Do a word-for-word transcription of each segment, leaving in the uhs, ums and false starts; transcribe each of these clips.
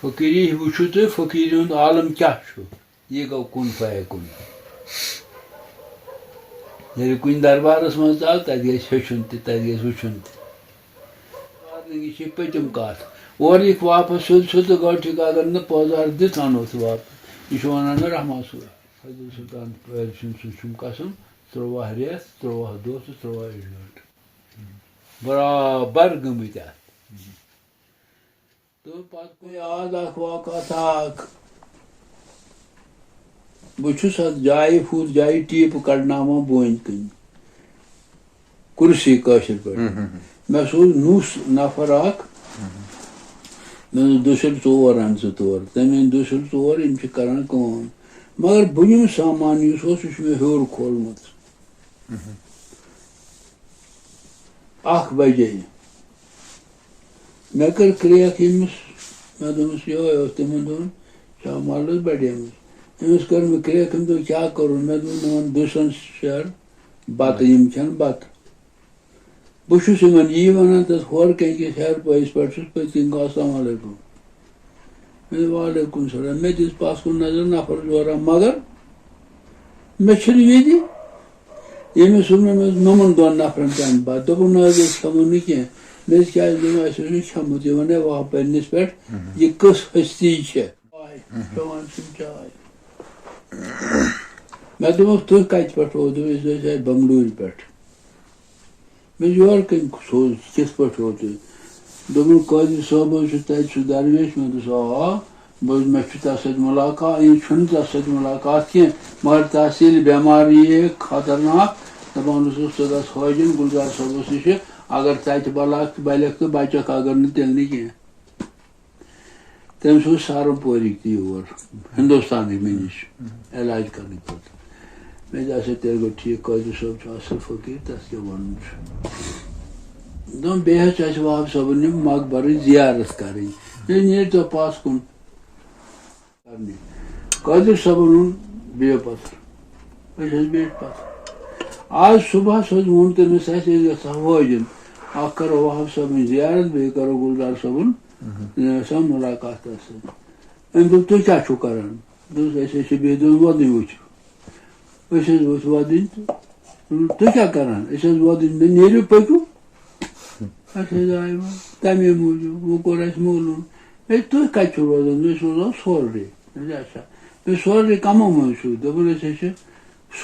فقیٖری وٕچھِو تُہۍ، فقیٖری ہُنٛد عالم کیٛاہ چھُ؟ یہِ گوٚو کُن فیکُن۔ ییٚلہِ کُنہِ دربارس منٛز ژاو، تَتہِ گژھِ ہیٚچھُن تہِ، تَتہِ گژھِ وٕچھُن تہِ۔ یہِ چھِ پٔتِم کَتھ۔ اورٕ یِکھ واپس سیوٚد سیوٚد تہٕ گۄڈٕ چھِکھ، اگر نہٕ پٲزار دِتھ اَنو تہٕ واپس۔ یہِ چھُ وَنان مےٚ رحمان صٲب۔ فضل سلطان پٲرۍ سُنٛد سُہ چھُم قسم، تُرٛواہ رٮ۪تھ، تُرٛواہ دۄہ تہٕ تُرٛواہ اِنٹ۔ برابر گٔمٕتۍ اَتھ۔ تہٕ پتہٕ گوٚو یاد اکھ واقعہ تھا اکھ۔ بہٕ چھُس اتھ جایہِ، ہُتھ جایہِ ٹیپہٕ کڑناوان بونہِ کِنۍ۔ کُرسی کٲشِر پٲٹھۍ۔ مےٚ سوٗز نُس نفر اکھ۔ مےٚ دوٚپ، "دٔسِل ژور اَن ژٕ تور۔" تٔمۍ أنۍ دٔسِل ژور، یِم چھِ کران کٲم۔ مگر بہٕ نِمہٕ سامان یُس اوس، یہِ چھُ مےٚ ہیوٚر کھولمُت۔ اکھ بجے۔ مےٚ کٔر کرٛیک ییٚمِس، مےٚ دوٚپمَس، یِہوٚے اوس۔ تِمَن دوٚپُن، "شاہ مال ٲس بَڑیمٕژ۔" أمِس کٔر مےٚ کرٛیک، أمۍ دوٚپ، "کیٛاہ کوٚرُن؟" مےٚ دوٚپ، "نِمَن دٔسِلَن شہر بَتہٕ، یِم کھٮ۪ن بَتہٕ۔" بہٕ چھُس یِمَن یی وَنان، تَتھ ہورٕ کَنہِ کِس ہیٚہَر پٲیِس پٮ۪ٹھ چھُس پٔتۍ کِنۍ گوٚو، "السلام علیکُم۔" مےٚ دوٚپ، "وعلیکُم السلام۔" مےٚ دِژ پَتھ کُن نظر، نفر زورا، مگر مےٚ چھُنہٕ یہِ تہِ۔ ییٚمِس ووٚن مےٚ، مےٚ اوس نوٚمَن دۄن نفرَن تام بَتہٕ۔ دوٚپُن، "نہ حظ، أسۍ کھٮ۪مو نہٕ کینٛہہ۔" مےٚ دوٚپُس، "کیٛازِ؟" دوٚپُن، "اَسہِ اوس نہٕ کھٮ۪مُت، یہِ وَنے واہ پنٛنِس پٮ۪ٹھ، یہِ کٔژ ہستی چھےٚ۔" چاے، چٮ۪وان چھِم چاے۔ مےٚ دوٚپُکھ، "تُہۍ کَتہِ پٮ۪ٹھ ووتوٕ؟" أسۍ ٲسۍ اَتہِ بنگلورِ پٮ۪ٹھ۔ مےٚ یورٕ کَنہِ سوز، کِتھ پٲٹھۍ ووتُے؟ دوٚپُن، "قٲدر صٲب حظ چھُ تَتہِ سُہ درویش؟" مےٚ دوٚپُس، "آ، بہٕ حظ، مےٚ چھُ تَس سۭتۍ مُلاقات۔" یہِ چھُنہٕ تَس سۭتۍ مُلاقات کینٛہہ، مگر تَس ییٚلہِ بٮ۪مار یِیہِ خطرناک، دَپان اوسُس، "ژٕ گژھ حٲجِن گُلزار صٲبَس نِش، اگر تَتہِ بَلاکھ بَلٮ۪کھ تہٕ بَچَکھ، اگر نہٕ، تیٚلہِ نہٕ کینٛہہ۔" تٔمۍ سوٗز سہارنپوٗرٕکۍ تہِ یور، ہِندُستانٕکۍ مےٚ نِش علاج کرنہٕ خٲطرٕ۔ مےٚ دوٚپ، "اچھا، تیٚلہِ گوٚو ٹھیٖک، قٲدر صٲب چھُ اَصٕل فقیٖر، تَس کیٛاہ وَنُن چھُ؟" دوٚپُن، "بیٚیہِ حظ چھِ اَسہِ وہاب صٲبُن یِم مقبرٕچ زیارت کَرٕنۍ، تُہۍ نیٖرۍ تو پَتھ کُن کرنہِ۔" قٲدر صٲبُن ووٚن، "بِہِو پَتھر۔" أسۍ حظ بیٖٹھۍ پَتھر۔ آز صُبحَس حظ ووٚن تٔمِس اَسہِ، "أسۍ گژھو حٲجِن، اَکھ کَرو وہاب صٲبٕنۍ زیارت، بیٚیہِ کَرو گُلزار صٲبُن سۄ مُلاقات تَس سۭتۍ۔" أمۍ دوٚپ، "تُہۍ کیٛاہ چھِو کَران؟" دوٚپُس، "أسۍ حظ چھِ بِہِتھ، دوٚپُن، وۄدٕنۍ وٕچھِو۔" أسۍ حظ ؤتھۍ وۄدٕنۍ تہٕ، "تُہۍ کیٛاہ کَران؟" "أسۍ حظ وۄدٕنۍ، مےٚ نیٖرِو پٔکِو۔" اَسہِ حظ آیہِ وۄنۍ تَمے موٗجوٗب، وۄنۍ کوٚر اَسہِ معلوٗم۔ "ہے، تُہۍ کَتہِ چھِو روزان؟" "أسۍ روزو سوررِ۔" "اچھا، اچھا۔" "ہے، سوررِ کَمو منٛز چھِو؟" دوٚپُن، "أسۍ حظ چھِ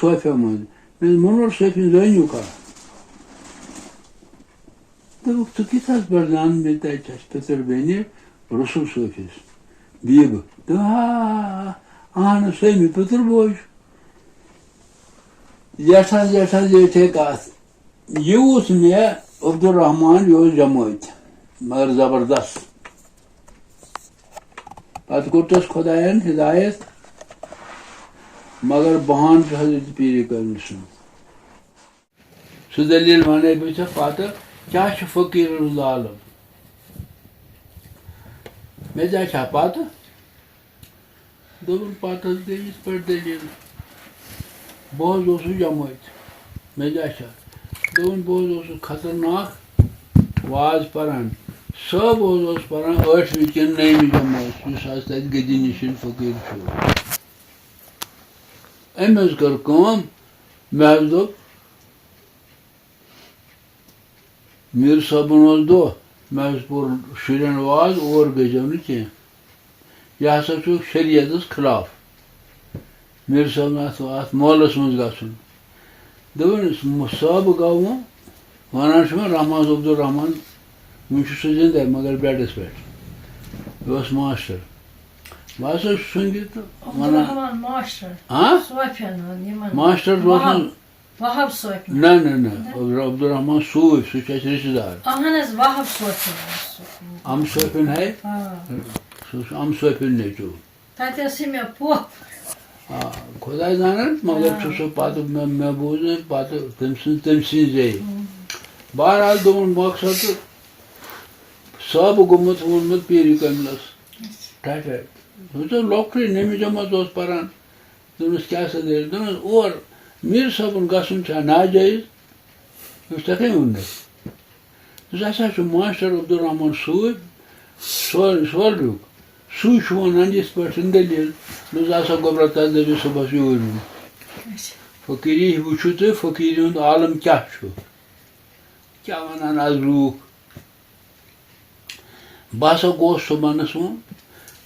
صوفیہ منٛز۔" مےٚ دوٚپ، "مُنوَر صٲفِن زٲنِو کانٛہہ؟" دوٚپُکھ، "ژٕ کِتھ حظ پٲٹھۍ زانَن مےٚ تَتہِ چھَس پِتٕر بیٚنہِ رسول صٲفِس بیٖبہٕ؟" دوٚپ، "آ، آ، اَہَن حظ، سُے مےٚ پِتُر بوے چھُ۔" یَتھ حظ، یَتھ حظ ییٚتھے کَتھ، یہِ اوس مےٚ عبدالرحمان، یہِ اوس جمٲعتۍ، مگر زبردست۔ پَتہٕ کوٚر تَس خۄدایَن ہدایت، مگر بہانہٕ چھُ حضرت پیٖرِ کٲمِل سُنٛد۔ سُہ دٔلیٖل وَنَے بہٕ ژےٚ پَتہٕ، کیٛاہ چھُ فقیٖرَن ہُنٛد عالم۔ مےٚ تہِ چھا پَتہٕ؟ دوٚپُن، پَتہٕ حظ گٔے یِتھ پٲٹھۍ دٔلیٖل۔ بہٕ حظ اوسُس جمٲژ۔ مےٚ تہِ چھا؟ دوٚپُن، بہٕ حظ اوسُس خطرناک واز پَران۔ صٲب حظ اوس پَران ٲٹھمہِ کِنہٕ نٔیمہِ جمٲژ، یُس حظ تَتہِ گٔدِ نِشِن فقیٖر چھُ۔ أمۍ حظ کٔر کٲم، مےٚ حظ دوٚپ، میٖر صٲبُن اوس دۄہ، مےٚ حظ پوٚر شُرٮ۪ن واز، اور گٔژھۍزیو نہٕ کینٛہہ۔ یہِ ہسا چھُ شریعتس خلاف۔ میٖر صٲبُن اَتھ، اَتھ محلس منٛز گژھُن۔ دوٚپُن، صٲبہٕ گوٚو وۄنۍ، وَنان چھُ مےٚ رحمان عبدالرحمان، وٕنہِ چھُ سُہ زِندَے، مگر بیڈَس پٮ۪ٹھ۔ یہِ اوس ماسٹر۔ بہٕ ہسا چھُس شۄنٛگِتھ تہٕ وَنان۔ عبدالرحمان ماسٹر۔ ہاں؟ صوفیَن ہُنٛد، یِمَن ماسٹر اوس وہاب۔ نہٕ وہاب صٲبۍ۔ نہ، نہ، نہ، نہ؟ عبدالر-، عبدالرحمان صوٗفۍ، سُہ چھُ اَسہِ رِشتہٕ دار۔ اَہَن حظ، وہاب صٲبۍ۔ اَم صٲبۍ ہَے؟ آ۔ سُہ اوس اَم صٲبۍ نیٚچوٗ۔ تَتہِ ٲسٕے مےٚ پۄپھ۔ آ، خۄداے زانَن، مگر آ۔ چھُ سُہ پَتہٕ مےٚ، مےٚ بوٗز نہٕ پَتہٕ تٔمۍ سٕنٛز، تٔمۍ سٕنٛزے۔ اۭں۔ بہرحال دوٚپُن مۄخصر تہٕ صٲبہٕ گوٚمُت ووٚنمُت پیٖرِ کٲمِلَس۔ اچھا۔ ٹھٹھے۔ سُہ چھُ لۄکٹُے، نٔیمہِ جمٲژ اوس پَران۔ دوٚپمَس، "کیٛاہ سا دٔلیٖل؟" دوٚپمَس، "اور میٖر صٲبُن گژھُن چھا ناجٲیِز؟" دوٚپمَس، "ژےٚ کٔمۍ ووٚن مےٚ؟" دوٚپمَس، "اَسہِ حظ چھُ ماسٹر عبدالرحمان صوٗفۍ، سور-، سورُک۔ سُے چھُ وَنان یِتھ پٲٹھۍ دٔلیٖل۔ دوٚپُس، "ہسا گوٚبرا، تَس دٔپِو صُبحَس یوٗرۍ یُن۔ اچھا۔ فقیٖری وٕچھِو تُہۍ، فقیٖری ہُنٛد عالم کیٛاہ چھُ؟ کیٛاہ وَنان آز لوٗکھ؟" بہٕ ہسا گوس صُبحَنَس وۄنۍ،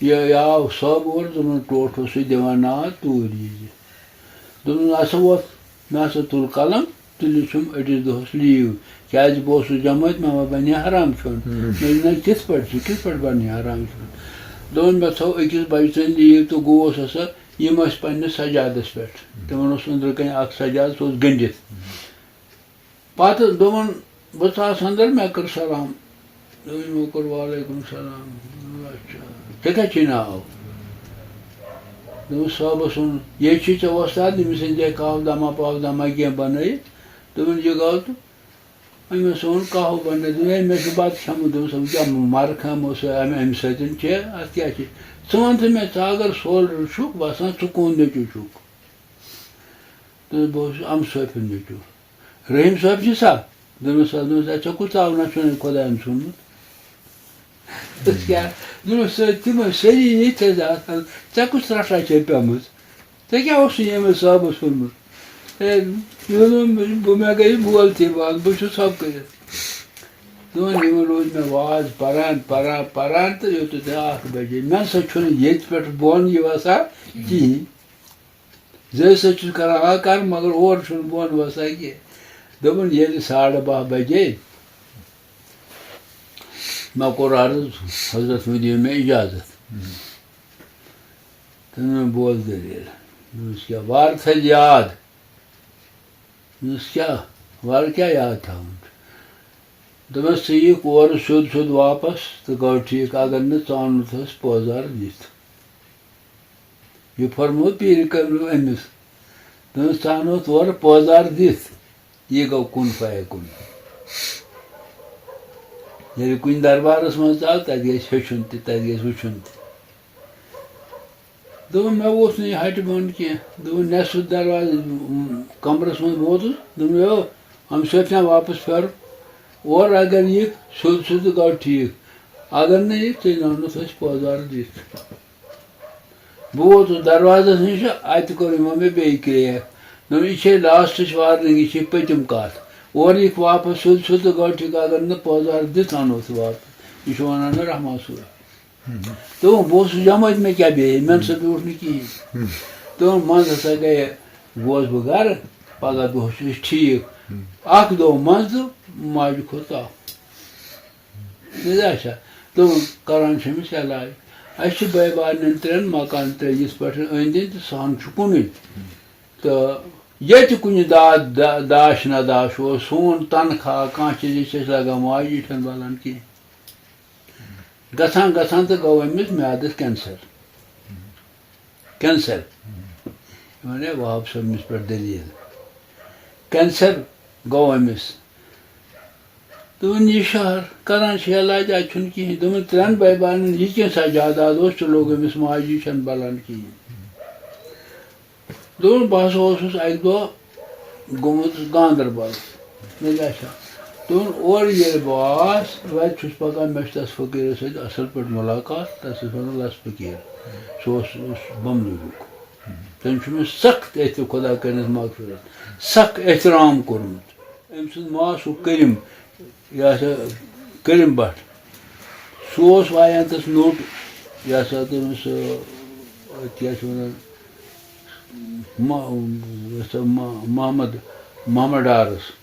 یہِ، یہِ آو صٲب اور، دوٚپُن، "ٹوٹھ اوسُے دِوان ناد، توٗرۍ ییٖزِ۔" دوٚپُن، "اَسا وۄتھ۔" مےٚ ہسا تُل قلم، تُلِتھ چھُم أڑِس دۄہَس لیٖو، کیٛازِ بہٕ اوسُس جمٲعتۍ، مےٚ ما بَنہِ حرام کھیوٚن۔ ہُم۔ مےٚ دوٚپ، "نہ، کِتھ پٲٹھۍ چھُ، کِتھ پٲٹھۍ بَنہِ حرام کھیوٚن؟" دوٚپُن، "مےٚ تھٲو أکِس بَجہِ تام لیٖو تہٕ گوس ہسا، یِم ٲسۍ پنٛنِس سجادَس پٮ۪ٹھ۔" تِمَن اوس أنٛدرٕ کَنہِ اَکھ سجادٕ، سُہ اوس گٔنٛڈِتھ۔ پتہٕ دوٚپُن، بہٕ ژاس اندر، مےٚ کٔر سلام۔ دوٚپُن، یِمو کوٚر وعلیکم سلام۔ دوٚپُن، اچھا، ژےٚ کیٛاہ چھُے ناو؟ دوٚپُن، صٲبَس ووٚن، ییٚتہِ چھُے ژےٚ وۄستاد، أمِس أنۍ زِ کاہوٕ دما پاو دما کینٛہہ بنٲیِتھ۔ دوٚپُن، یہِ گوٚو تہٕ أمِس ووٚن، کاہوٕ بنٲیِتھ۔ دوٚپُن، ہے، مےٚ چھُ بَتہٕ کھیوٚمُت۔ دوٚپُن، سا بہٕ کیٛاہ مَرٕ کھیوٚمُت سُہ اَمہِ، اَمہِ سۭتۍ چھِ، اَتھ کیٛاہ چھِ؟ ژٕ وَن تہٕ مےٚ، ژٕ اگر سولڈَر چھُکھ، باسان ژٕ کون نیٚچوٗ چھُکھ؟ دوٚپُن، بہٕ اوسُس اَمہٕ صٲفِن نیٚچوٗ۔ رحیٖم صٲب چھِ سا؟ دوٚپمَس، "آ۔" دوٚپمَس، "اَدٕ ژےٚ کُس ژاو نہ چھُنہٕ خۄدایَن ژھُنمُت؟" دوٚپمَس، "کیٛاہ؟" دوٚپمَس، "سُہ تِم ٲسۍ سٲری ییٚتہِ حظ آسان، ژےٚ کُس رَٹھا چھے پیٚمٕژ؟ ژےٚ کیٛاہ اوسُے ییٚمِس صٲبَس ووٚنمُت؟" ہے، مےٚ دوٚپ، بہٕ، مےٚ گٔے بولتھٕے بنٛد، بہٕ چھُس ژھۄپہٕ کٔرِتھ۔ دوٚپُن، یِمَن روٗز مےٚ واز پَران، پَران، پَران تہٕ یوٚتَتھ اَکھ بَجے۔ مےٚ نہ سا چھُنہٕ ییٚتہِ پٮ۪ٹھ بۄن یہِ وَسان کِہیٖنۍ۔ زِ أسۍ حظ چھِس کران آ کر، مگر اورٕ چھُنہٕ بۄن وَسان کینٛہہ۔ دوٚپُن، ییٚلہِ ساڑٕ باہ بجے، مےٚ کوٚر عرض، حضرت، وۄنۍ دِیِو مےٚ اِجازت۔ تہٕ مےٚ بوز دٔلیٖل۔ دوٚپمَس، کیٛاہ؟ وارٕ تھٲیزِ یاد۔ دوٚپمَس، کیٛاہ؟ وارٕ کیٛاہ یاد تھاوُن چھُ؟ دوٚپمَس، ژٕ یِکھ اورٕ سیوٚد سیوٚد واپس تہٕ گوٚو ٹھیٖک، اگر نہٕ، ژٕ اَنُتھ اَسہِ پٲزار دِتھ۔ یہِ فرموو پیٖرِ کٲمِل أمِس۔ دوٚپمَس، ژٕ اَنُتھ اورٕ پٲزار دِتھ، یہِ گوٚو کُن فیکُن۔ ییٚلہِ کُنہِ دربارَس منٛز ژاو، تَتہِ گژھِ ہیٚچھُن تہِ، تَتہِ گژھِ وٕچھُن تہِ۔ دوٚپُن، مےٚ اوس نہٕ یہِ ہَٹہِ بۄن کینٛہہ۔ دوٚپُن، نٮ۪صفہٕ دروازٕ، کَمرَس منٛز ووتُس۔ دوٚپُن، یو، اَمہِ سۭتۍ چھا واپَس پھیرُن؟ اورٕ اگر یِکھ، سیوٚد سیوٚد تہٕ گوٚو ٹھیٖک۔ اگر نہٕ یِکھ، ژےٚ ناونَس أسۍ پٲزار دِتھ۔ بہٕ ووتُس دروازَس نِش، اَتہِ کوٚر یِمو مےٚ بیٚیہِ کرٛیک۔ دوٚپُن، یہِ چھے لاسٹٕچ وارنِنٛگ، یہِ چھے پٔتِم کَتھ۔ اورٕ یِکھ واپَس سیوٚد سیوٚد تہٕ گوٚو ٹھیٖک، اگر نہٕ پٲزار دِتھ اَنو ژٕ واپَس۔ یہِ چھُ وَنان مےٚ رحمان صٲب۔ تہٕ بہٕ اوسُس جمٲعتۍ، مےٚ کیٛاہ بیٚیہِ، مےٚ نہ سا بیوٗٹھ نہٕ کِہیٖنۍ۔ تہٕ منٛزٕ ہسا گٔیے، گوس بہٕ گرٕ، پگاہ دۄہ چھُ أسۍ ٹھیٖک۔ اکھ دۄہ منٛزٕ تہٕ ماجہِ کھوٚت تاپھ۔ نہ حظ اچھا، دوٚپُن، کران چھِ أمِس علاج۔ اَسہِ چھِ بٲے بارنٮ۪ن ترٛٮ۪ن مکان ترٛٲوِتھ یِتھ پٲٹھۍ أنٛدۍ أنٛدۍ تہٕ سہن چھُ کُنُے۔ تہٕ ییٚتہِ کُنہِ دا-، دا-، داش نہ داش اوس، سون تنخواہ، کانٛہہ چیٖز، یہِ چھِ أسۍ لگان ماجہِ، یہِ چھَنہٕ بلان کینٛہہ۔ گژھان گژھان تہٕ گوٚو أمِس میادَس کینسر۔ کینسر۔ وَنے وہاب صٲبنِس پٮ۪ٹھ دٔلیٖل۔ کینسر گوٚو أمِس۔ دوٚپُن، یہِ شہر کران چھِ علاج، اَتہِ چھُنہٕ کِہیٖنۍ۔ دوٚپُن، ترٛٮ۪ن بٲے بارنٮ۪ن یہِ کینٛژھا جاداد اوس، سُہ لوٚگ أمِس ماجہِ، یہِ چھَنہٕ بلان کِہیٖنۍ۔ دوٚپُن، بہٕ ہسا اوسُس اَکہِ دۄہ گوٚمُت گاندربل۔ مےٚ دوٚپ، اچھا۔ دوٚپُن، اورٕ ییٚلہِ بہٕ آس، وَتہِ چھُس پَکان، مےٚ چھُ تَس فقیٖرَس سۭتۍ اَصٕل پٲٹھۍ مُلاقات، تَس ٲسۍ وَنان لَس فقیٖر۔ سُہ اوس، اوس بمنُک۔ تٔمۍ چھُ مےٚ سخت احتِ-، خۄدا کٔرِنَس مغفرت، سخ احترام کوٚرمُت۔ أمۍ سُنٛد ماس اوس کٔرِم، یہِ ہسا کٔرِم بٹ۔ سُہ اوس وایان تَس نوٚٹ، یہِ ہسا تٔمِس، ٲ، کیٛاہ چھِ وَنان، مہ-، یہِ ہسا مہ-، محمد، محمد ڈارَس۔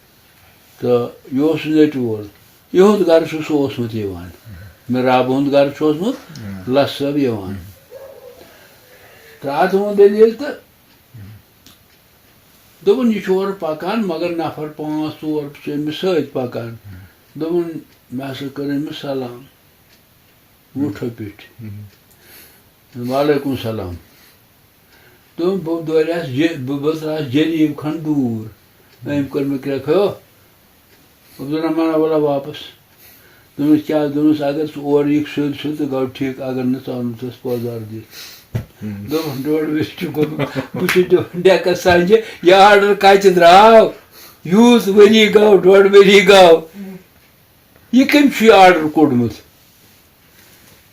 تہٕ یہِ اوس نیٚچوٗ وول۔ یِہُنٛد گَرٕ چھُ سُہ اوسمُت یِوان۔ مِراب ہُنٛد گَرٕ چھُ اوسمُت لَس صٲب یِوان۔ تہٕ اَتھ ووٚن دٔلیٖل تہٕ دوٚپُن، یہِ چھُ اورٕ پَکان، مگر نفر پانٛژھ ژور چھِ أمِس سۭتۍ پَکان۔ دوٚپُن، مےٚ ہسا کٔر أمِس سلام۔ وُٹھو پیٚٹھۍ۔ وعلیکم سلام۔ دوٚپُن، بہٕ دوریس جے-، بہٕ، بہٕ درٛاس جلیب کھنٛڈ دوٗر۔ أمۍ کٔر مےٚ کرٛٮ۪کھ، ہیو۔ عبدالرحمان، وَلہ واپس۔ دوٚپمَس، کیٛاہ؟ دوٚپمَس، اگر ژٕ اورٕ یِکھ سیوٚد سیوٚد تہٕ گوٚو ٹھیٖک، اگر نہٕ، ژٕ اَنُن ژٕ اَسہِ پٲزار دِتھ۔ ہُم۔ دوٚپُن، ڈۄڈ ؤری چھُ گوٚمُت، بہٕ چھُس دِوان ڈٮ۪کَس سَنجہِ، یہِ آرڈر کَتہِ درٛاو؟ یوٗت ؤری گوٚو، ڈۄڈ ؤری گوٚو۔ یہِ کٔمۍ چھُ یہِ آرڈر کوٚڑمُت؟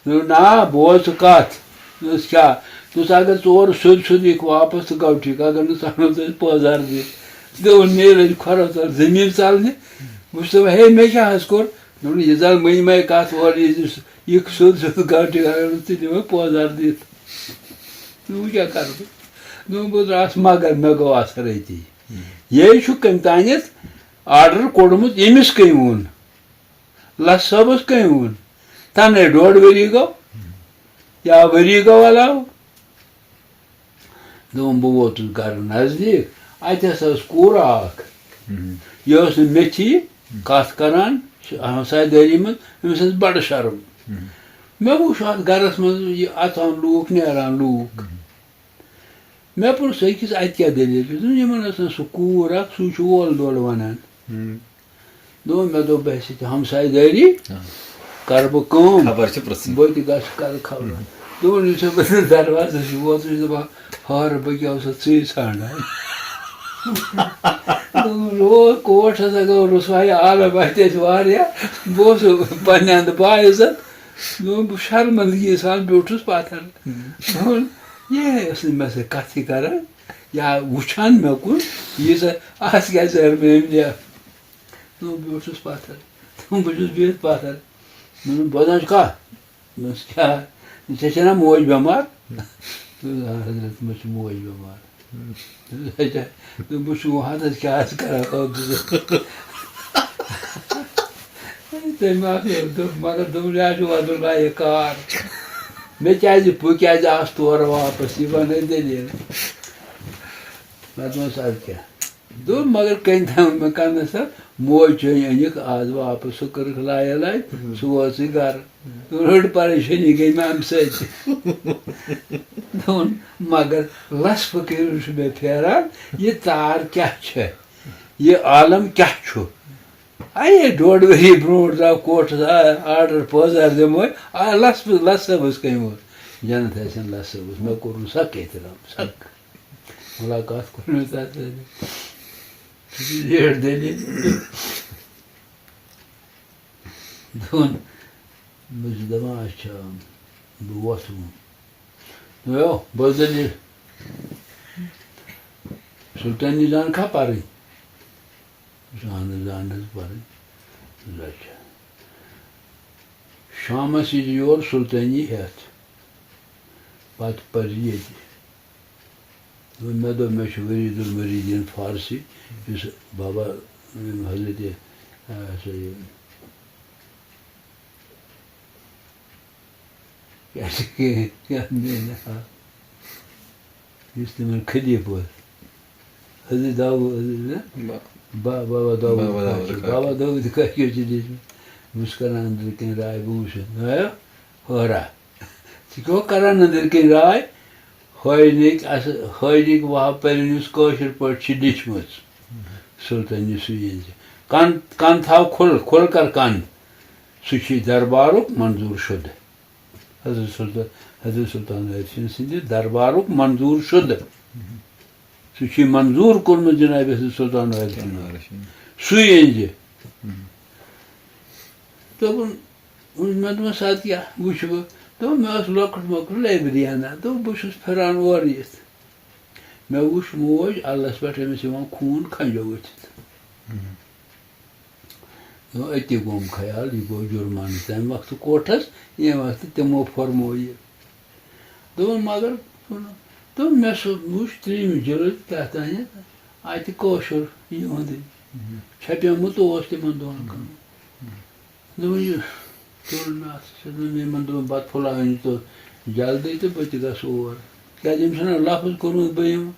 دوٚپُن، "نا، بوز ژٕ کَتھ۔" دوٚپُس، "کیٛاہ؟" دوٚپُس، "اگر ژٕ اورٕ سیوٚد سیوٚد یِکھ واپس، ژٕ گوٚو ٹھیٖک، اگر نہٕ، ژٕ اَنو تۄہہِ پٲزار دِتھ۔" دوٚپُن، "نیرِ اَسہِ کھۄرَس تَل زٔمیٖن ژَلنہِ۔" وٕچھ ژٕ، ہے، مےٚ کیٛاہ حظ کوٚر؟ دوٚپُن، "یہِ زَن مٔنٛزۍ مَے کَتھ اورٕ یہِ زِ یِکھ سیوٚد سیوٚد گوٚو ٹھیٖک، اگر نہٕ ژٕ دِمَے پٲزار دِتھ۔" دوٚپُن، "وۄنۍ کیٛاہ کَرٕ بہٕ؟" دوٚپُن، "بہٕ درٛاس، مگر مےٚ گوٚو اَثر أتی۔ یے چھُ کٔمۍ تانٮ۪تھ آرڈر کوٚڑمُت، ییٚمِس کٔمۍ ووٚن؟" لَس صٲبَس کٔمۍ ووٚن؟ تَنہٕ ڈۄڈ ؤری گوٚو یا ؤری گوٚو علاوٕ۔ دوٚپُن، بہٕ ووتُس گَرٕ نزدیٖک، اَتہِ ہسا ٲس کوٗر اَکھ۔ یہِ ٲس نہٕ میٚتھی کَتھ کَران، سُہ ہمسایہِ دٲری منٛز، أمِس ٲس بَڑٕ شرم۔ مےٚ وُچھ اَتھ گَرَس منٛز یہِ اَژان لوٗکھ، نیران لوٗکھ۔ مےٚ پرُژھ أکِس، "اَتہِ کیٛاہ دٔلیٖل چھِ؟" دوٚپُن، "یِمَن ٲس نہٕ سُہ کوٗر اَکھ، سُہ چھُ وول دول وَنان۔" دوٚپُن، "مےٚ دوٚپ، بہٕ ہسا چھِ ہمسایہِ دٲری، ہاں۔ کَرٕ بہٕ کٲم، خبر چھِ پرٛژھٕنۍ۔" بہٕ تہِ گژھٕ کَرٕ خبر۔" دوٚپُن، یُتھُے بہٕ دروازَس چھُس ووتُس، چھُس دَپان، "ہارٕ، بہٕ کیٛاہ اوسَتھ ژٕے ژھانٛڈان؟" دوٚپُن، "او، کوٹھ ہسا گوٚو رُسوایہِ عالم، اَتہِ ٲسۍ واریاہ، بہٕ اوسُس پنٛنہِ اَندٕ باعزت۔" دوٚپُن، بہٕ شرمندگی سان بیوٗٹھُس پَتھر۔ دوٚپُن، یہِ ٲس نہٕ مےٚ سۭتۍ کَتھٕے کَران یا وٕچھان مےٚ کُن، یہِ سا، اَتھ کیٛازِ ہٲر مےٚ أمۍ لیٚکھ؟ دوٚپُن، بہٕ اوسُس پَتھر۔ دوٚپُن، بہٕ چھُس بِہِتھ پَتھر۔ دوٚپُن، بوزان چھُکھا؟ دوٚپمَس، کیٛاہ؟ ژےٚ چھےٚ نا موج بٮ۪مار؟ دوٚپُن، آ حضرت، مےٚ چھِ موج بٮ۪مار۔ دوٚپُن، اچھا۔ دوٚپُن، بہٕ چھُس وۄنۍ حضرت کیٛاہ آسہِ کران؟ تٔمۍ آو یورٕ، دوٚپ، مگر دوٚپُن، یہِ حظ چھُ وۄدُن لایق کار۔ مےٚ کیٛازِ، بہٕ کیٛازِ آس تورٕ واپس؟ یہِ وَنَے دٔلیٖل۔ مےٚ دوٚپمَس، اَدٕ کیٛاہ؟ دوٚپ، مگر کٔمۍ تھٲو مےٚ کَنَس تَل؟ موج چٲنۍ أنِکھ آز واپس، سُہ کٔرٕکھ لایے لاے، سُہ ووتُے گَرٕ۔ دوٚپُن، ہٕڑ پریشٲنی گٔے مےٚ اَمہِ سۭتۍ۔ دوٚپُن، مگر لَس فقیٖرَن چھُ مےٚ پھیران، یہِ تار کیٛاہ چھےٚ؟ یہِ عالم کیٛاہ چھُ؟ اَیے ڈۄڈ ؤری برونٛٹھ درٛاو کوٹھَس آ-، آرڈر پٲزار دِمو، آ، لَس، لَس صٲبَس کٔمۍ ووٚن؟ جنت حسن لَس صٲبَس، مےٚ کوٚرُن سَکھ احترام، سَکھ۔ مُلاقات کوٚر مےٚ تَتھ سۭتۍ۔ سُہ چھُ زیٹھ دٔلیٖل۔ دوٚپُن، بہٕ چھُس دَپان، اچھا، بہٕ وۄتھٕ وۄنۍ۔ دوٚپُن، یو، بہٕ ٲسٕس دٔلیٖل۔ سُلطٲنی زانکھا پَرٕنۍ؟ اہن حظ، اہن حظ، پَرٕنۍ۔ اچھا۔ شامَس ییٖزِ یور سُلطٲنی ہٮ۪تھ، پَتہٕ پَرِ ییٚتہِ۔ مےٚ دوٚپ، مےٚ چھُ ؤریٖد المریٖدیٖن فارسی، یُس بابا، یِم حضرت، آ، سا یہِ، کیٛاہ چھِ کینٛہہ، کیٛاہ میٛانہِ آ، یُس تِمَن خلیٖفہٕ اوس۔ حضرت داوود، حضرت نہ؟ با-، با-، بابا داوود بابا داوود خاص۔ خاص۔ بابا داوود خاص کیٛاہ چھِ لیٖچھمٕژ؟ بہٕ چھُس کَران أنٛدرٕ کَنۍ راے، بہٕ وٕچھِ۔ نہ، ہٲرا۔ ژٕ کیٛاہ کَران أنٛدرٕ کَنۍ راے؟ ہٲرنٕکۍ اَس-، ہٲرنٕکۍ واپَرٮ۪ن یُس کٲشِر پٲٹھۍ چھِ لیٖچھمٕژ۔ سُلطٲنی سُہ ییٚلہِ۔ کَن، کَن تھاو کھُل، کھُل کَر کَن۔ سُہ چھُے دربارُک منظوٗر شُدٕ۔ حضرت سُلطان، حضرت سُلطان عٲرِف سٕنٛدِ دربارُک منظوٗر شُدٕ۔ سُہ چھُے منظوٗر کوٚرمُت جناب حضرت سُلطان عٲرِف سٕنٛدِ۔ سُے أنۍ زِ۔ دوٚپُن، مےٚ دوٚپمَس، "اَدٕ کیٛاہ وٕچھِ بہٕ؟" دوٚپُن، "مےٚ ٲس لۄکٕٹ مۄکٕٹ لایبرٔری اَنان۔" دوٚپُن، "بہٕ چھُس پھِران اورٕ یِتھ۔" مےٚ وُچھ موج اَلَس پٮ۪ٹھ أمِس یِوان خوٗن کھَنجو ؤتھِتھ۔ دوٚپُن، أتی گوٚم خیال، یہِ گوٚو جُرمانہٕ۔ تَمہِ وقتہٕ کوٹھَس، ییٚمہِ وقتہٕ تِمو فرموو یہِ۔ دوٚپُن، مگر، دوٚپُن، مےٚ سُہ وُچھ ترٛیٚیِمہِ جِلدٕ کیٛاہ تانٮ۪تھ، اَتہِ کٲشُر یِہُنٛدُے۔ چھپیومُت اوس تِمَن دۄہَن کَمٕے۔ دوٚپُن، یہِ تُل مےٚ اَتھ سۭتۍ، دوٚپُن، یِمَن دوٚپُن، بَتہٕ پھوٚلہ أنۍ تو جلدی تہٕ بہٕ تہِ گژھٕ اور۔ کیٛازِ أمۍ چھُنہ لفظ کوٚرمُت، بہٕ یِمہٕ۔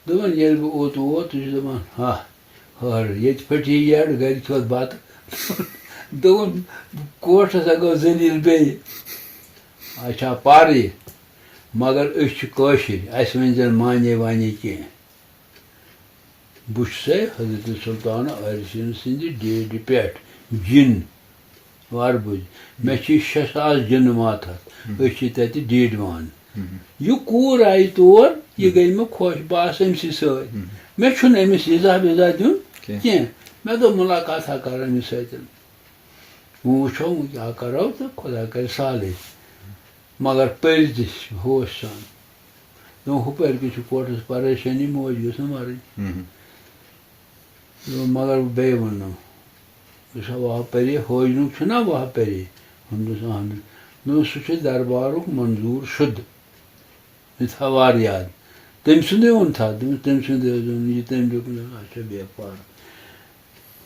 دوٚپُن، ییٚلہِ بہٕ اوٚت ووت، یہِ چھُ دَپان، ہا، ہٲر، ییٚتہِ پھٔٹی یٔڈ، گَرِ کھیوٚت بَتہٕ۔ دوٚپُن، کوٹھ ہسا گوٚو ذلیٖل بیٚیہِ۔ اچھا، پَرٕے، مگر أسۍ چھِ کٲشِرۍ، اَسہِ ؤنۍ زَن معنی وعنی کینٛہہ۔ بہٕ چھُسَے حضرت سلطان عارفیٖن سٕنٛدِ ڈیڈِ پٮ۪ٹھ جِن۔ وارٕ بوٗزِو، مےٚ چھِ شےٚ ساس جِنہٕ ماتحت، أسۍ چھِ تَتہِ ڈیڈوان۔ یہِ کوٗر آیہِ تور، یہِ گٔے مےٚ خۄش، بہٕ آسہٕ أمۍ سٕے سۭتۍ۔ مےٚ چھُنہٕ أمِس اِزاہ وِزاہ دیُن کینٛہہ۔ کینٛہہ۔ مےٚ دوٚپ، مُلاقاتھا کَر أمِس سۭتۍ۔ وۄنۍ وٕچھو، وۄنۍ کیٛاہ کَرو تہٕ خۄدا کَرِ سہلٕے۔ مگر پٔرۍ تہِ چھِ ہوش سان۔ دوٚپُن، ہُپٲرۍ کِنۍ چھُ کوٹھَس پریشٲنی، موج گٔژھ نہٕ مَرٕنۍ۔ ہُم۔ دوٚپُن، مگر بیٚیہِ ووٚنُن، یُس ہا واہ پَرے، حٲجنُک چھُنہ واہ پَرے؟ ووٚنُس، اَہَن۔ دوٚپُن، سُہ چھُ دربارُک منظوٗر شُد۔ مےٚ تھاو وارٕ یاد۔ تٔمۍ سُنٛدُے ووٚن تھا، دوٚپُن، تٔمۍ سُنٛدُے اوس، دوٚپُن، یہِ تٔمۍ دوٚپ، نہ، اچھا، بیٚہہ پَر۔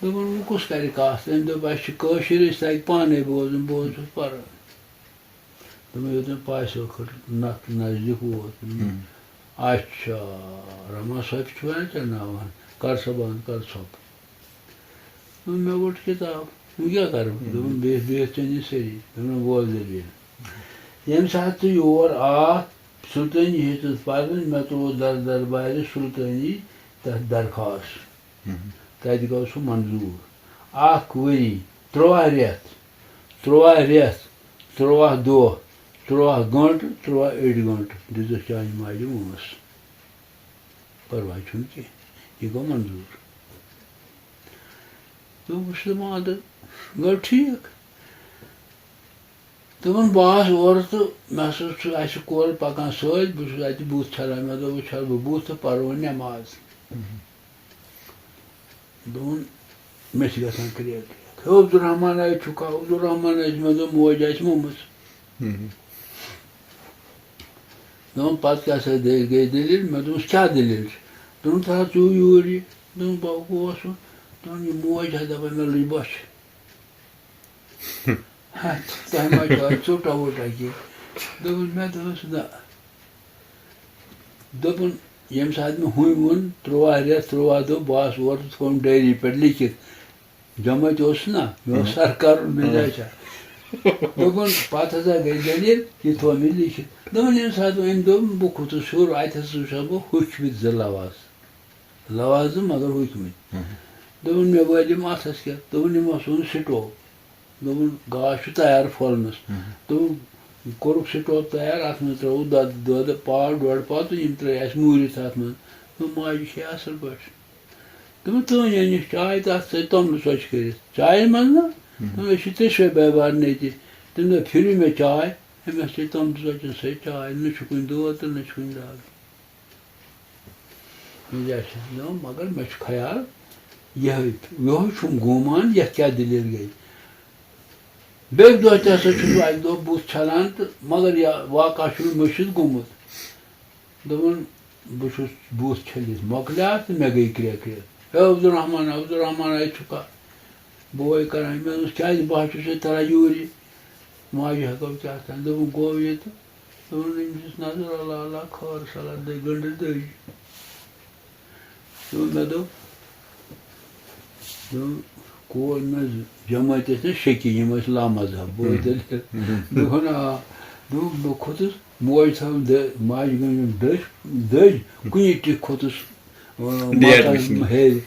دوٚپُن، وۄنۍ کُس کَرِ کَتھ؟ تٔمۍ دوٚپ، اَسہِ چھِ کٲشِر، أسۍ تَگہِ پانَے بوزُن، بہٕ اوسُس پَران۔ دوٚپُن، یوٚت مےٚ پاسہِ ٲخٕر نَکھ نزدیٖک ووت۔ ہُم۔ اچھا، رحمان صٲب چھُ وَنان ژےٚ ناو وَن، کَر سا بنٛد، کَر ژھۄپ۔ دوٚپُن، مےٚ وٕچھ کِتاب، وۄنۍ کیٛاہ کَرٕ بہٕ؟ ہُم۔ دوٚپُن، بِہِتھ بِہِتھ ژٕ نِش سٲری۔ دوٚپُن، بوز دٔلیٖل۔ ییٚمہِ ساتہٕ ژٕ یور آکھ، سُلطٲنی ہیٚژٕتھ پَرٕنۍ، مےٚ ترٛوو در دربارِ سُلطٲنی تَتھ درخاست۔ ہُم۔ تَتہِ گوٚو سُہ منظوٗر۔ اَکھ ؤری، تُرٛواہ رٮ۪تھ، تُرٛواہ رٮ۪تھ، تُرٛواہ دۄہ، تُرٛواہ گٲنٛٹہٕ، تُرٛواہ أڑۍ گٲنٛٹہٕ دِژٕس چانہِ ماجہِ وٲنٛس۔ پَرواے چھُنہٕ کینٛہہ، یہِ گوٚو منظوٗر۔ تہٕ وٕچھ دَپان، اَدٕ گوٚو ٹھیٖک۔ دوٚپُن، بہٕ آس اورٕ تہٕ مےٚ ہسا چھُ اَسہِ کورٕ پَکان سۭتۍ، بہٕ چھُس اَتہِ بُتھ چھَلان۔ مےٚ دوٚپ، وۄنۍ چھَلہٕ بہٕ بُتھ تہٕ پَرو نٮ۪ماز۔ دوٚپُن، مےٚ چھِ گژھان کرٛیک کرٛیک۔ ہے عبدالرحمان، اَتہِ چھُکھا؟ عبدالرحمان، اَتہِ چھُ، مےٚ دوٚپ، موج آسہِ مٔمٕژ۔ دوٚپُن، پَتہٕ کیٛاہ سا دٔلیٖل گٔے دٔلیٖل؟ مےٚ دوٚپُس، کیٛاہ دٔلیٖل چھِ؟ دوٚپُن، ژٕ حظ ژٕ یوٗرۍ یہِ۔ دوٚپُن، بہٕ گوس وۄنۍ۔ دوٚپُن، یہِ موج حظ دَپان، مےٚ لٔج بۄچھِ۔ ہا، تۄہہِ ما چھُ اَتھ ژوٚٹا ووٚٹا کینٛہہ؟ دوٚپُن، مےٚ دوٚپُس، نہ۔ دوٚپُن، ییٚمہِ ساتہٕ مےٚ ہُمۍ ووٚن، تُرٛواہ رٮ۪تھ، تُرٛواہ دۄہ، بہٕ آس اورٕ تہٕ تھوٚوُم ڈایری پٮ۪ٹھ لیکھِتھ۔ جمٲعتۍ اوس نہ، مےٚ اوس سرکارُن مزاج۔ دوٚپُن، پَتہٕ ہسا گٔے دٔلیٖل، یہِ تھوٚو مےٚ لیکھِتھ۔ دوٚپُن، ییٚمہِ ساتہٕ أمۍ دوٚپ، بہٕ کھوٚتُس ہیوٚر، اَتہِ ہسا وٕچھان بہٕ ہوٚکھمٕتۍ زٕ لَواز۔ لَواز زٕ، مگر ہوٚکھمٕتۍ۔ دوٚپُن، مےٚ وٲلۍ یِم اَتھَس کیٛاہ؟ دوٚپُن، یِمو سوٗن سِٹوو۔ دوٚپُن، گاش چھُ تیار پھۄلنَس۔ دوٚپُن، کوٚرُکھ سِٹوو تیار، اَتھ منٛز ترٛٲوُکھ دۄدٕ، دۄدٕ پاو، ڈۄڈ پاو تہٕ یِم ترٛٲے اَسہِ موٗرِتھ اَتھ منٛز۔ دوٚپُن، ماجہِ چھے اَصٕل پٲٹھۍ۔ دوٚپُن، ژٕ أنۍ أنِتھ چاے تہٕ اَتھ ژَے توٚملہٕ ژۄچہِ کٔرِتھ۔ چایہِ منٛز نہ؟ دوٚپُن، أسۍ چھِ ترٛیٚشوَے بٲے بارنٕے تہِ۔ تٔمۍ دوٚپ، پھِرِو مےٚ چاے، أمۍ اَتھ ژَے توٚملہٕ ژۄچَن سۭتۍ چاے۔ نہ چھُ کُنہِ دود تہٕ نہ چھُ کُنہِ دگ۔ مےٚ چھِ دَپان، مگر مےٚ چھُ خیال، یِہوٚے، یِہوٚے چھُم گومان، یَتھ کیٛاہ دٔلیٖل گٔے۔ بیٚکہِ دۄہ تہِ ہسا چھُس بہٕ اَکہِ دۄہ بُتھ چھَلان تہٕ مگر یہِ واقعہ چھُنہٕ مٔشِتھ گوٚمُت۔ دوٚپُن، بہٕ چھُس بُتھ چھٔلِتھ مۄکلیٛاو تہٕ مےٚ گٔے کرٛٮ۪کھ کرٛٮ۪کھ۔ ہے عبدالرحمان، عبدالرحمان، اَتہِ چھُکھا؟ بوے کران، مےٚ دوٚپُس، کیٛازِ بہٕ ہا چھُسے تَران یوٗرۍ۔ ماجہِ ہٮ۪کو کیٛاہ تام۔ دوٚپُن، گوٚو یہِ تہٕ دوٚپُن، أمِس دِژ نظر، اللہ اللہ، خٲر صلاح، دٔے گٔنٛڈٕر دٔج۔ دوٚپُن، مےٚ دوٚپ، دوٚپُن، کول نہ حظ، جمٲعتۍ ٲسۍ نہ شکی، یِم ٲسۍ لامذہب، بہٕ ٲسۍ دٔلیٖل۔ دوٚپُن، آ۔ دوٚپُن، بہٕ کھوٚتُس، موج تھٲوٕم دٔ-، ماجہِ گٔنٛڈِم دٔج، دٔج، کُنی ٹِکۍ کھوٚتُس، آ، ڈیٹ ماتَس وٕچھنہِ۔ ہیٚرِ،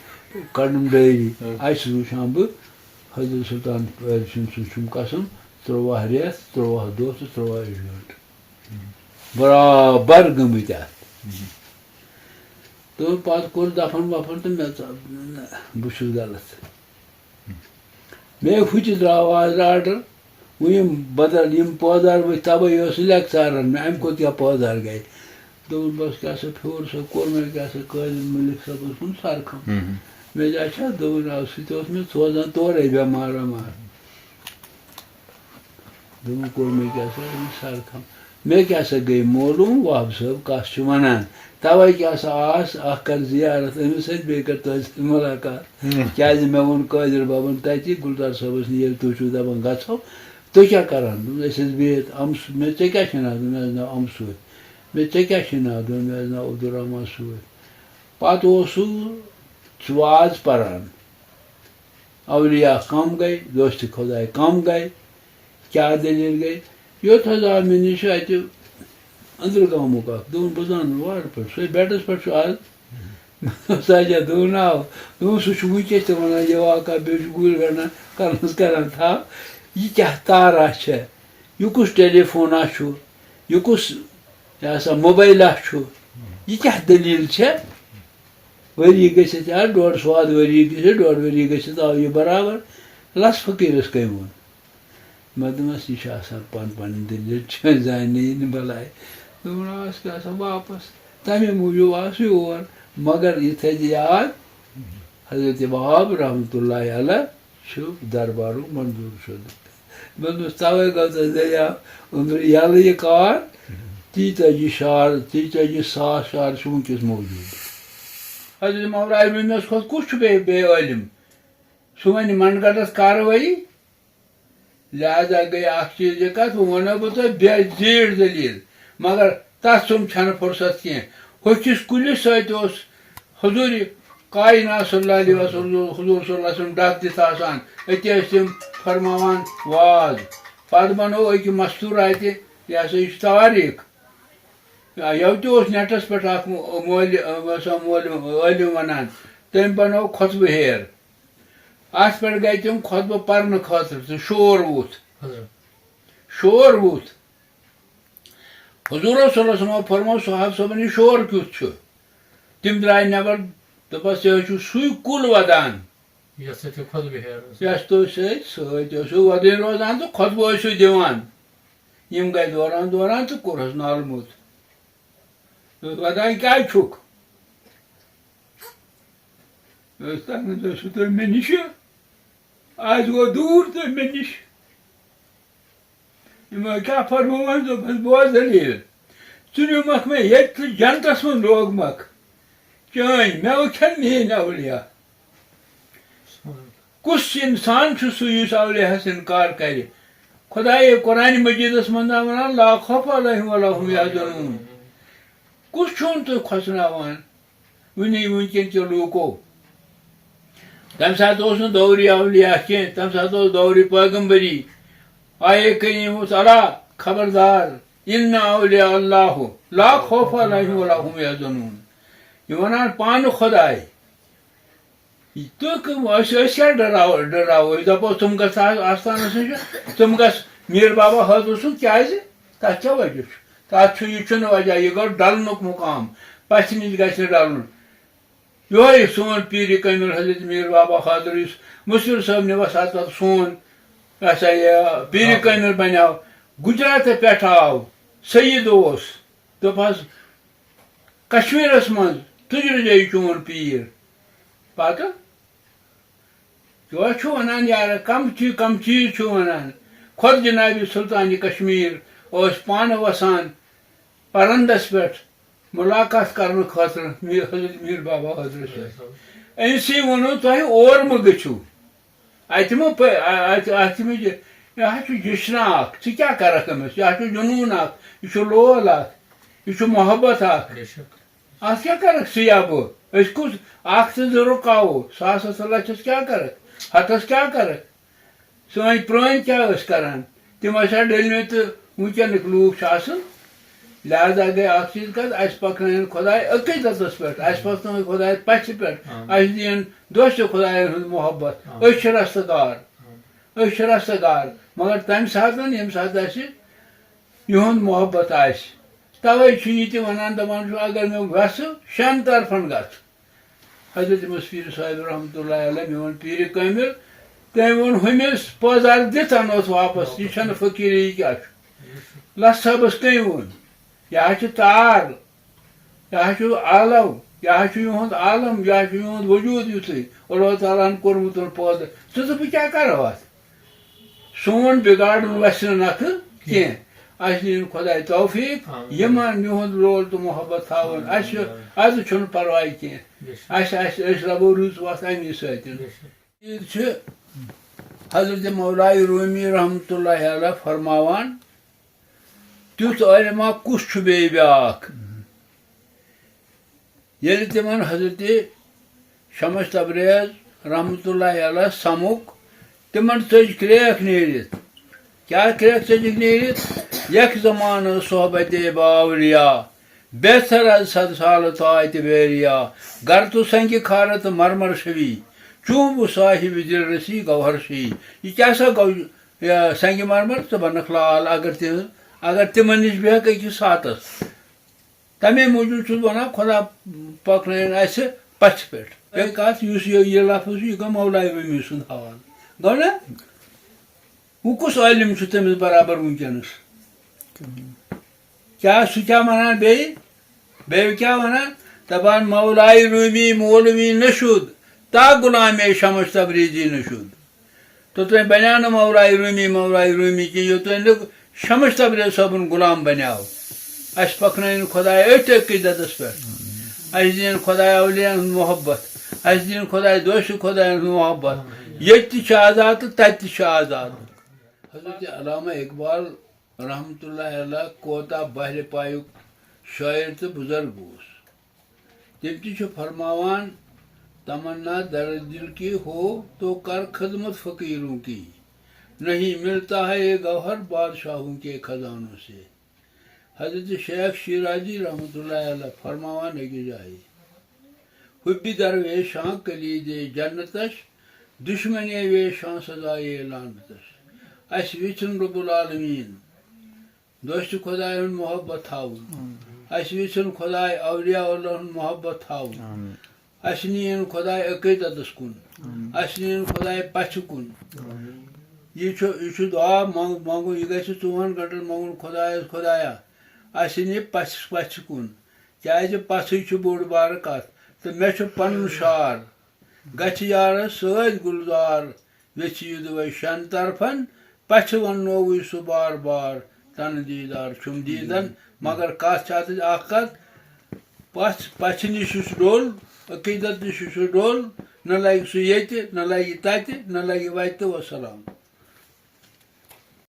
کَڑٕم ڈٲری۔ ہاں۔ اَتہِ چھُس وٕچھان بہٕ، حضرت سلطان فارس سُنٛد سُنٛد چھُم قسم، تُرٛواہ رٮ۪تھ، تُرٛواہ دۄہ تہٕ تُرٛواہ أڑۍ گٲنٛٹہٕ۔ برابر گٔمٕتۍ اَتھ۔ تہٕ پَتہٕ کوٚر دَفن وَفن تہٕ مےٚ ژ-، نہ، بہٕ چھُس غلط۔ مےٚ ہُتہِ درٛاو آز آرڈر، وۄنۍ یِم بدل، یِم پٲدار ؤتھۍ، تَوَے ٲس لیکچارَن مےٚ، اَمہِ کھۄتہٕ کیٛاہ پٲدار گٔے؟ دوٚپُن، بَس کیٛاہ سا پھیوٗر سا کوٚر مےٚ، کیٛاہ سا قٲدِر مٔلِک صٲبَس کُن سَرکھَم۔ مےٚ دوٚپ، اچھا، دوٚپُن، آ، سُہ تہِ اوس مےٚ سوزان تورَے بٮ۪مار وٮ۪مار۔ دوٚپُن، کوٚر مےٚ کیٛاہ سا أمِس سَرکھَم۔ مےٚ کیٛاہ سا گٔے معلوٗم، وَہَب صٲب کَس چھُ وَنان۔ تَوَے کیٛاہ سا آس، اَکھ کَر زِیارت أمِس سۭتۍ، بیٚیہِ کَر تۄہہِ سۭتۍ مُلاقات۔ کیٛازِ مےٚ ووٚن قٲدِر بَبَن تَتہِ، گُلزار صٲبَس نِش، ییٚلہِ تُہۍ چھُو دَپان گژھو، تُہۍ کیٛاہ کَران؟ دوٚپُن، أسۍ ٲسۍ بِہِتھ اَمہٕ سۭتۍ۔ مےٚ، ژےٚ کیٛاہ چھُے ناو؟ دوٚپُن، مےٚ حظ ناو اَمہٕ سۭتۍ۔ مےٚ، ژےٚ کیٛاہ چھُے ناو؟ دوٚپُن، مےٚ حظ ناو عبدالرحمان سۭتۍ۔ پَتہٕ اوس سُہ، سُہ واز پَران۔ اولیاء کم گٔے، دوست خداے کم گٔے، کیٛاہ دٔلیٖل گٔے؟ یوٚت حظ آو مےٚ نِش اَتہِ أنٛدرٕ گامُک اَکھ، دوٚپُن، بہٕ زانہٕ نہٕ وارٕ پٲٹھۍ، سُے بیڈَس پٮ۪ٹھ چھُ آز۔ سجاد، دوٚپُن، آو۔ دوٚپُن، سُہ چھُ وٕنکیٚس تہِ وَنان، یہِ واقعہ، بیٚیہِ چھُ گُرۍ گَنڈان، کَنَس کَران تھَپھ، یہِ کیٛاہ تارا چھےٚ؟ یہِ کُس ٹیلی فونا چھُ؟ یہِ کُس، یہِ ہسا موبایلا چھُ؟ یہِ کیٛاہ دٔلیٖل چھےٚ؟ ؤری گٔژھِتھ یا ڈۄڈ سواد ؤری گٔژھِتھ، ڈۄڈ ؤری گٔژھِتھ آو یہِ برابر۔ لَس فقیٖرَس کٔمۍ ووٚن؟ مےٚ دوٚپمَس، "یہِ چھِ آسان پَن پَنٕنۍ دٔلیٖل، چھِ زانہِ نہٕ یہِ نہٕ بَلاے۔" دوٚپُن، "آ، سُہ چھُ آسان واپَس۔" تَمے موٗجوٗب آو سُہ یور۔ مگر یہِ تھٲیزِ یاد، حضرت وہاب رحمتہ اللہ علیہ چھُ دربارُک منظوٗر شُدٕ۔ مےٚ دوٚپمَس، "تَوَے گوٚو ژےٚ دٔریاو أنٛدرٕ یَلہٕ یہِ کار، تیٖتیٛاہ یہِ شعر، تیٖتیٛاہ یہِ ساس شعر چھُ وٕنکیٚس موٗجوٗد۔" حضرت مولوی روٗمِیَس کھۄتہٕ کُس چھُ بیٚیہِ، بیٚیہِ عٲلِم؟ سُہ وَنہِ منٛڈ گَنڈَس کاروٲیی، لہذا گٔے اَکھ چیٖز یہِ کَتھ، وۄنۍ وَنو بہٕ تۄہہِ بے زیٖٹھ دٔلیٖل، مگر تَتھ سُم چھَنہٕ فرصت کینٛہہ۔ ہوٚکھِس کُلِس سۭتۍ اوس حضوٗرِ کائنات صلی اللہ علیہ وسلم، حضوٗر صلی اللہ علیہ وسلم ڈَکھ دِتھ آسان، أتی ٲسۍ تِم فرماوان واز۔ پَتہٕ بَنوو أکہِ مَستوٗراتہِ، یہِ ہسا یہِ چھُ تواریٖخ۔ یا یَوٕ تہِ اوس نیٹَس پٮ۪ٹھ اَکھ مو-، مولہِ، آسان مولہِ عٲلِم وَنان، تٔمۍ بَنوو خۄطبہٕ ہیر۔ اَتھ پٮ۪ٹھ گٔے تِم خۄطبہٕ پَرنہٕ خٲطرٕ تہٕ شور ووٚتھ۔ حضرت۔ شور ووٚتھ۔ حضوٗر صلی اللہ علیہ وسلمو فرموو صحابہٕ صٲبَن، "یہِ شور کیُتھ چھُ؟" تِم درٛاے نٮ۪بر، دوٚپُس، "یہِ حظ چھُ سُے کُل وَدان، یَتھ سۭتۍ یہِ خۄطبہٕ ہیر اوس۔ یَس تُہۍ سۭتۍ سۭتۍ ٲسِو وَدٕنۍ روزان تہٕ خۄطبہٕ ٲسِو دِوان۔" یِم گٔے دوران دوران تہٕ کوٚرہَس نالہٕ موٚت۔ دوٚپُس، "وَدان کیٛازِ چھُکھ؟" دوٚپُس، "تَتھ منٛز ٲسِو تُہۍ مےٚ نِشہِ، آز گوٚو دوٗر تُہۍ مےٚ نِش۔" یِمو کیٛاہ فرمووُن؟ دوٚپمَس، "بوز دٔلیٖل، ژٕ نیوٗمَکھ مےٚ ییٚتہِ تہٕ جنتَس منٛز لوگمَکھ چٲنۍ، مےٚ وٕچھَن میٛٲنۍ اولیا۔ کُس اِنسان چھُ سُہ یُس اولیاہَس اِنکار کَرِ؟ خۄدایے قرآنِ مجیٖدَس منٛز نہ وَنان، 'لا خوف علیہم ولا هم یحزنون۔' کُس چھُون تُہۍ کھۄژناوان وٕنی وٕنکٮ۪ن کیو لوٗکو؟" تَمہِ ساتہٕ اوس نہٕ دورِ اولیاء کینٛہہ، تَمہِ ساتہٕ اوس دورِ پیغمبری۔ آیے کریٖم اوس، "الا خبردار، ان اولیاء اللہ لا خوف علیہم ولا هم یحزنون۔" یہِ وَنان پانہٕ خۄداے۔ تہٕ کٕم، أسۍ، أسۍ کیٛاہ ڈراو-، ڈراوو؟ أسۍ دَپو، تِم گژھِ آ-، آستانَس نِش، تِم گژھِ میٖر بابا حٲضِر سُنٛد، کیٛازِ؟ تَتھ کیٛاہ وجہ چھُ؟ تَتھ چھُ، یہِ چھُنہٕ وجہ، یہِ گوٚو ڈَلنُک مُقام، پَژھِ نِش گژھِ نہٕ ڈَلُن۔ یِہوٚے سون پیٖرِ کٲمِل حضرت میٖر بابا حٲضِر، یُس مُسفِر صٲب نِوَس حضرت سون، یہِ ہسا یہِ، پیٖرِ کٲمِل بَنیو، گُجراتہٕ پٮ۪ٹھ آو، سید اوس، دوٚپ حظ، کشمیٖرَس منٛز تُجرِ جایہِ چون پیٖر۔ پَتہٕ یورٕ چھُ وَنان، یارٕ، کَم چی-، کَم چیٖز چھُ وَنان۔ خۄد جنابِ سُلطانِ کشمیٖر ٲسۍ پانہٕ وَسان پَرَندَس پٮ۪ٹھ مُلاقات کَرنہٕ خٲطرٕ میٖر، حضرت میٖر بابا حٲضِرَس سۭتۍ۔ أمۍ سٕے ووٚنُن، "تۄہہِ اور مہٕ گٔژھِو۔ اَتہِ مہٕ پٔ-، اَ-، اَتہِ، اَتہِ مہٕ یہِ، یہِ حظ چھُ جِشنہ اَکھ۔ ژٕ کیٛاہ کَرَکھ أمِس؟ یہِ حظ چھُ جُنوٗن اَکھ۔ یہِ چھُ لول اَکھ۔ یہِ چھُ محبت اَکھ۔" بے شک۔ اَتھ کیٛاہ کَرَکھ ژٕ یا بہٕ؟ أسۍ کُس اَکھ تہٕ زٕ رُکاوو؟ ساسَس تہٕ لَچھَس کیٛاہ کَرَکھ؟ ہَتَس کیٛاہ کَرَکھ؟ سٲنۍ پرٛٲنۍ کیٛاہ ٲسۍ کَران؟ تِم ٲسۍ ہا ڈٔلمٕتۍ تہٕ وٕنکٮ۪نٕکۍ لوٗکھ چھِ اَصٕل۔ لہذا گٔے اَکھ چیٖز کَتھ، اَسہِ پَکنٲیِن خۄداے عقیٖدَتَس پٮ۪ٹھ، اَسہِ پَکنٲیِن خۄداے پَژھِ پٮ۪ٹھ، آ۔ اَسہِ دِیِن دوستہِ خۄدایَن ہُنٛد محبت۔ آ۔ أسۍ چھِ رَستہٕ دار۔ آ۔ أسۍ چھِ رَستہٕ دار۔ مگر تَمہِ ساتَن، ییٚمہِ ساتہٕ اَسہِ یِہُنٛد محبت آسہِ۔ تَوَے چھُ یہِ تہِ وَنان، دَپان چھُ، اگر مےٚ وٮ۪ژھٕ شٮ۪ن طرفَن گژھٕ۔ حضرت مُسفِر صٲب رحمتہ اللہ علیہ، میون پیٖرِ کٲمِل، تٔمۍ ووٚن، ہُمِس پٲزار دِتھ اَنوس واپس، یہِ چھَنہٕ فقیٖری، یہِ کیٛاہ چھُ؟ لَس صٲبَس کٔمۍ ووٚن؟ یہِ حظ چھِ تار، یہِ حظ چھُ عالم، یہِ حظ چھُ یِہُنٛد عالم، یہِ حظ چھُ یِہُنٛد وجوٗد یُتھُے اللہ تعالیٰ ہَن کوٚرمُت پٲدٕ۔ ژٕ تہٕ بہٕ کیٛاہ کَرو اَتھ؟ سون بِگاڑُن وَسہِ نہٕ نَکھٕ کینٛہہ۔ اَسہِ دِیِن خۄداے توفیٖق، آمیٖن۔ یِمَن یِہُنٛد لول تہٕ محبت تھاوُن۔ آمیٖن، اَسہِ چھُ، آمیٖن۔ اَسہِ چھُنہٕ پَرواے کینٛہہ۔ بے شک۔ اَسہِ، اَسہِ، أسۍ لَبو رٕژ وَتھ اَمی سۭتۍ۔ بے شک۔ یہِ چھِ حضرت مولائے رومی رحمتہ اللہ علیہ فرماوان، تیُتھ عٲلِما کُس چھُ بیٚیہِ بیٛاکھ؟ ییٚلہِ تِمن حضرت شمس تبریز رحمتہ اللہ علیہ سمُکھ، تِمن ژٔج کرٛیکھ نیٖرِتھ۔ کیٛاہ کرٛیکھ ژٔجِکھ نیٖرِتھ؟ یک زمانہٕ صحبت با اولیا، بہتر از صد سال طاعت بیریا۔ گر تو سنگ کھارت مرمر شوی، چون بو صاحب دل رسی گوہر شوی۔ یہِ کیٛاہ سا گوٚو، یہِ سنگ مرمر، ژٕ بنکھ لال، اگر تہِ، اگر تِمن نِش بیٚہکھ أکِس ساتس۔ تَمے موٗجوٗب چھُس بہٕ وَنان، خۄدا پَکنٲیِن اَسہِ پَژھِ پٮ۪ٹھ۔ بیٚیہِ کَتھ، یُس یہِ، یہِ لفظ چھُ، یہِ گوٚو مولوی رومی سُنٛد حوالہٕ۔ گوٚو نا؟ وۄنۍ کُس عٲلِم چھُ تٔمِس برابر وٕنکیٚنَس؟ کیٛاہ سُہ کیٛاہ وَنان بیٚیہِ؟ بیٚیہِ کیٛاہ وَنان؟ دَپان، مولای روٗمی مولوی نہ شُد، تا غلامے شمس تبریزی نہ شُد۔ توٚتام بنیٛاو نہٕ مولای روٗمی مولای روٗمی کینٛہہ، یوٚتام نہٕ شمس تبریز صٲبُن غلام بنیٛاو۔ اَسہِ پَکنٲیِن خۄداے أتھۍ عقیٖدتَس پٮ۪ٹھ۔ اَسہِ دِیِن خۄداے اولیاءن ہُنٛد محبت۔ اَسہِ دِیِن خۄداے دوستہٕ خۄدایَن ہُنٛد محبت۔ ییٚتہِ تہِ چھِ آزاد تہٕ تَتہِ تہِ چھِ آزاد۔ حضرت علامہ اقبال رحمتہ اللہ علیہ کوتاہ بحرِ پایُک شٲعر تہٕ بُزرگ اوس۔ تٔمۍ تہِ چھُ فرماوان، تمنا درد دل کی ہو تو کر خدمت فقیروں کی، نہیں ملتا ہے یہ گوہر بادشاہوں کے خزانوں سے۔ حضرت شیخ شیرازی رحمتہ اللہ علیہ فرماوان أکِس جایہِ، حُبہِ درویشاں کلیدِ جنتش، دشمنِ ویشاں سزایِ لعنتش۔ اَسہِ ویژھُن رب العالمین دوستہٕ خۄدایہِ ہُنٛد محبت تھاوُن۔ اَسہِ ویژھُن خۄداے اولیاء اللہ ہُنٛد محبت تھاوُن۔ اَسہِ نِیِن خۄداے عقیٖدتَس کُن۔ اَسہِ نِیِن خۄداے پَژھِ کُن۔ یہِ چھُ، یہِ چھُ دُعا منٛگ-، منٛگُن، یہِ گژھِ ژوٚوُہَن گھنٹَن منٛگُن خۄدایَس، خۄدایا، اَسہِ نہِ پَژھِ، پَژھِ کُن۔ کیٛازِ پَژھٕے چھُ بوٚڑ بارٕ کَتھ۔ تہٕ مےٚ چھُ پَنُن شعر، گژھِ یارَس سۭتۍ گُلزار، ویٚژھِ یہِ دُعاے شٮ۪ن طرفَن، پَژھِ وَننووُے سُہ بار بار، تَنہٕ دیٖدار چھُم دیٖدَن۔ مگر کَتھ چھِ اَتھ اَکھ کَتھ، پَژھ، پَژھِ نِش یُس ڈوٚل، عقیٖدت نِش یُس سُہ ڈوٚل، نہ لَگہِ سُہ ییٚتہِ، نہ لَگہِ تَتہِ، نہ لَگہِ وَتہِ تہٕ وَسَلام۔